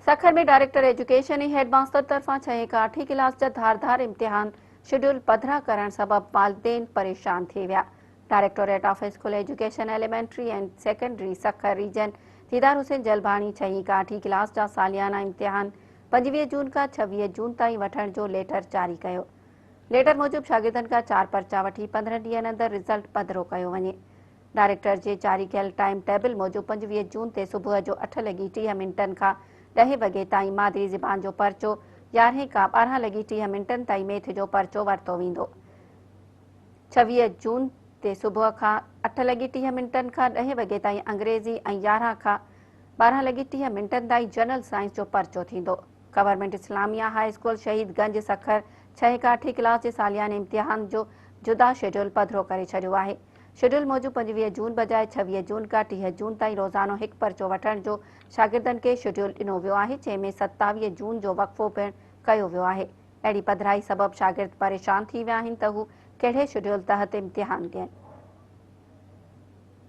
Sukkur ۾ director education ۽ head master طرفان ڇهين کان اٺين ڪلاس جا ڌار ڌار امتحان شيڊيول پڌرا ڪرڻ سبب والدين پريشان ٿي ويا. Directorate of school education elementary and secondary Sukkur region Didar Hussain Jalbani ڇهين کان اٺين ڪلاس جا ساليانا امتحان 25 جون کان 26 جون تائين وٺڻ جو ليٽر جاري ڪيو. ليٽر موجب شاگردن کان چار پرچا وٺي 15 ڏينهن اندر رزلٽ پڌرو ڪيو وڃي. ڊائريڪٽر جي جاري ڪيل ٽائيم ٽيبل موجب 25 جون تي صبح جو اٺ لڳي 30 منٽن کان ڏهين وڳي تائين مادري زبان جو پرچو، يارهين کان 12 لڳي 30 منٽن تائين ميٿ جو پرچو ورتو ويندو. 26 جون تي صبح کان اٺ لڳي 30 منٽن کان ڏهين وڳي تائين انگريزي ۽ يارهن کان 12 لڳي 30 منٽن تائين جنرل سائنس جو پرچو ٿيندو. Government Islamia high school Shahidganj Sukkur ڇهين کان اٺين ڪلاس جي سالياني امتحان جو جدا شيڊيول پڌرو ڪري ڇڏيو آهي. شيڊيول موجب 25 جون بجاء 26 جون کان 30 جون تائين روزانو هڪ پرچو وٺڻ جو شاگردن کي شيڊيول ڏنو ويو آهي جنهن ۾ 27 جون جو وقفو پڻ ڪيو ويو آهي. اهڙي پڌرائي سبب شاگرد پريشان ٿي ويا آهن ته هو ڪهڙي شيڊيول تحت امتحان ڏين.